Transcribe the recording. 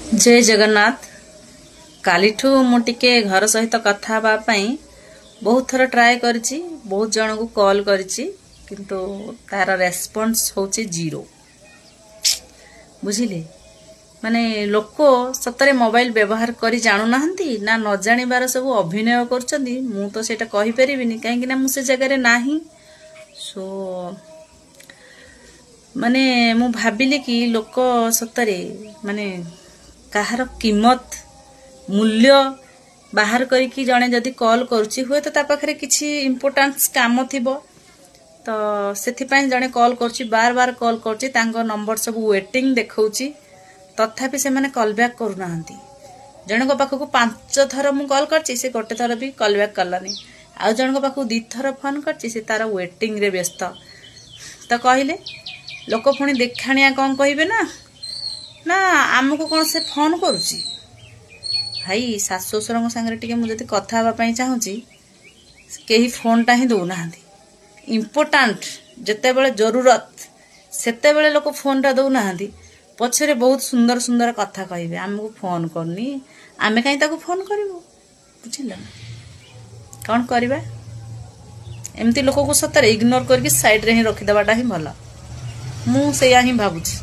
ଜୟ ଜଗନ୍ନାଥ। କାଲିଠୁ ମୁଁ ଟିକେ ଘର ସହିତ କଥା ହେବା ପାଇଁ ବହୁତ ଥର ଟ୍ରାଏ କରିଛି, ବହୁତ ଜଣଙ୍କୁ କଲ୍ କରିଛି, କିନ୍ତୁ ତାର ରେସ୍ପନ୍ସ ହେଉଛି ଜିରୋ। ବୁଝିଲେ, ମାନେ ଲୋକ ସତରେ ମୋବାଇଲ ବ୍ୟବହାର କରି ଜାଣୁନାହାନ୍ତି ନା ନ ଜାଣିବାର ସବୁ ଅଭିନୟ କରୁଛନ୍ତି, ମୁଁ ତ ସେଇଟା କହିପାରିବିନି, କାହିଁକିନା ମୁଁ ସେ ଜାଗାରେ ନାହିଁ। ସୋ ମାନେ ମୁଁ ଭାବିଲି କି ଲୋକ ସତରେ ମାନେ କାହାର କିମତ ମୂଲ୍ୟ ବାହାର କରିକି ଜଣେ ଯଦି କଲ୍ କରୁଛି, ହୁଏତ ତା ପାଖରେ କିଛି ଇମ୍ପୋର୍ଟାନ୍ସ କାମ ଥିବ, ତ ସେଥିପାଇଁ ଜଣେ କଲ୍ କରୁଛି, ବାର ବାର କଲ୍ କରୁଛି, ତାଙ୍କ ନମ୍ବର ସବୁ ୱେଟିଂ ଦେଖାଉଛି, ତଥାପି ସେମାନେ କଲ୍ ବ୍ୟାକ୍ କରୁନାହାନ୍ତି। ଜଣଙ୍କ ପାଖକୁ 5 ଥର ମୁଁ କଲ୍ କରିଛି, ସେ ଗୋଟେ ଥର ବି କଲ୍ ବ୍ୟାକ୍ କଲାନି। ଆଉ ଜଣଙ୍କ ପାଖକୁ 2 ଥର ଫୋନ୍ କରିଛି, ସେ ତାର ୱେଟିଂରେ ବ୍ୟସ୍ତ। ତ କହିଲେ ଲୋକ ପୁଣି ଦେଖାଣିଆ କ'ଣ କହିବେ, ନା ନା ଆମକୁ କ'ଣ ସେ ଫୋନ୍ କରୁଛି। ଭାଇ, ଶାଶୁ ଶ୍ୱଶୁରଙ୍କ ସାଙ୍ଗରେ ଟିକେ ମୁଁ ଯଦି କଥା ହେବା ପାଇଁ ଚାହୁଁଛି, କେହି ଫୋନ୍ଟା ହିଁ ଦେଉନାହାନ୍ତି। ଇମ୍ପୋର୍ଟାଣ୍ଟ ଯେତେବେଳେ ଜରୁରତ ସେତେବେଳେ ଲୋକ ଫୋନ୍ଟା ଦେଉନାହାନ୍ତି, ପଛରେ ବହୁତ ସୁନ୍ଦର ସୁନ୍ଦର କଥା କହିବେ, ଆମକୁ ଫୋନ୍ କରୁନି, ଆମେ କାହିଁ ତାକୁ ଫୋନ୍ କରିବୁ। ବୁଝିଲ ନା କ'ଣ କରିବା? ଏମିତି ଲୋକକୁ ସତରେ ଇଗ୍ନୋର କରିକି ସାଇଡ଼୍ରେ ହିଁ ରଖିଦେବାଟା ହିଁ ଭଲ, ମୁଁ ସେଇଆ ହିଁ ଭାବୁଛି।